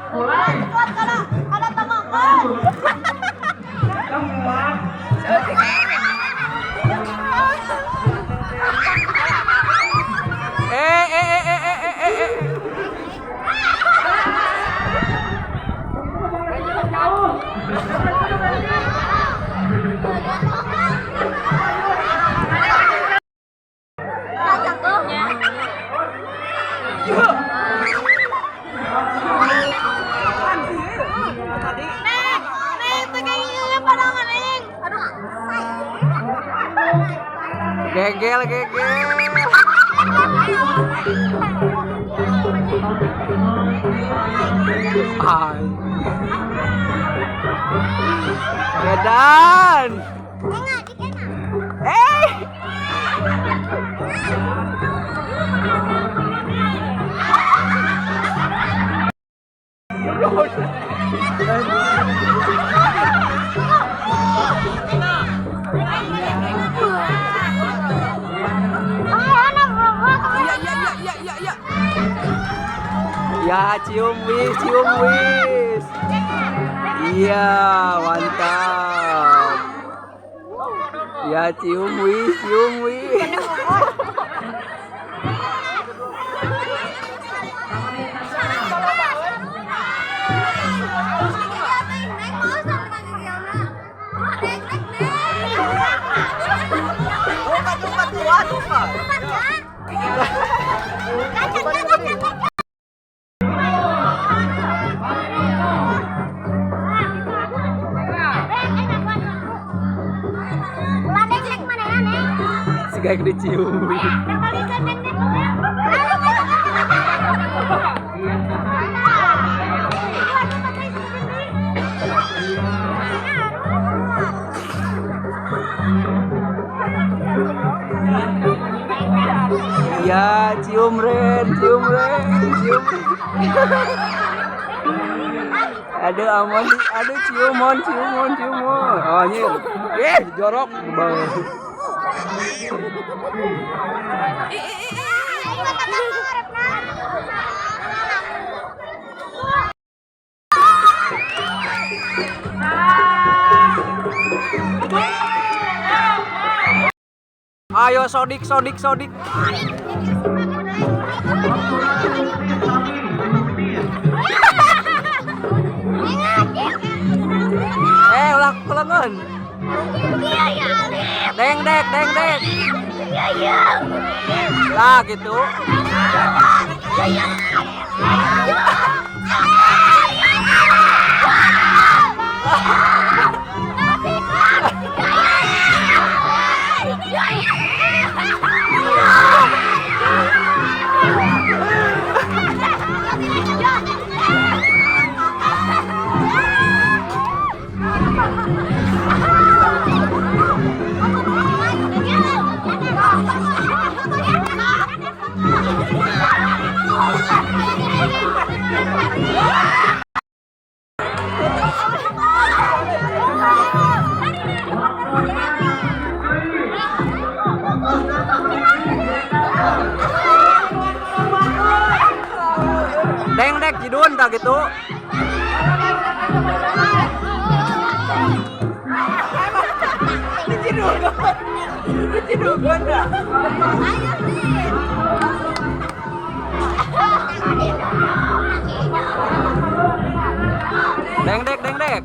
Kuat kana kana tamakan. Eh eh eh eh eh eh eh. Neng, neng, tegangnya pandangan neng. Aduh. Gegel gegel. Ay. Gedan. Eh. Ya ya ya ya ya ya. Ya cium wis, cium wis. Iya, mantap. Ya cium wis, cium wis. Lompat, lompat, lompat, lompat. Si gak dicium. Iya, cium Ren, cium Ren, cium. Aduh, Amon, aduh cium mon, cium mon, cium mon. Oh, ini, eh, jorok banget. Ayo sodik, sodik, sodik. Eh, ulah kulengan. Deng dek, deng dek. Lah gitu. Deng dek jidun tak gitu. Dicidukon dah. Deng dek deng dek.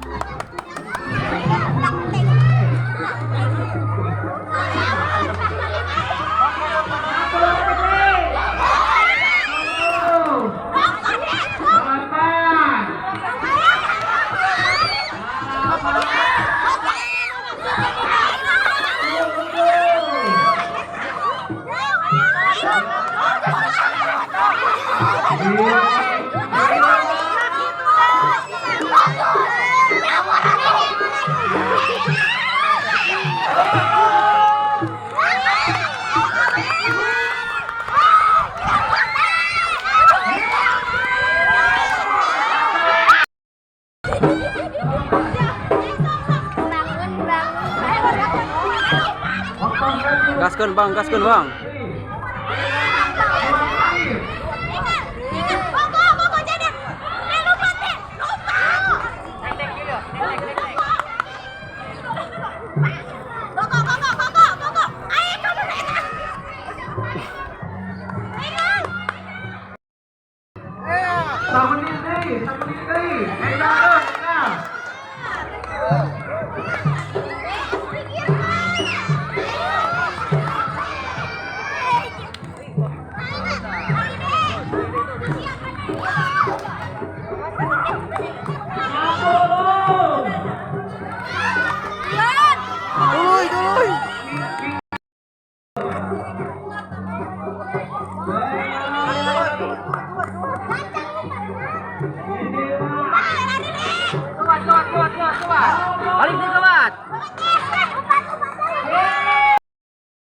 Gaskeun bang, gaskeun bang. Tahun ini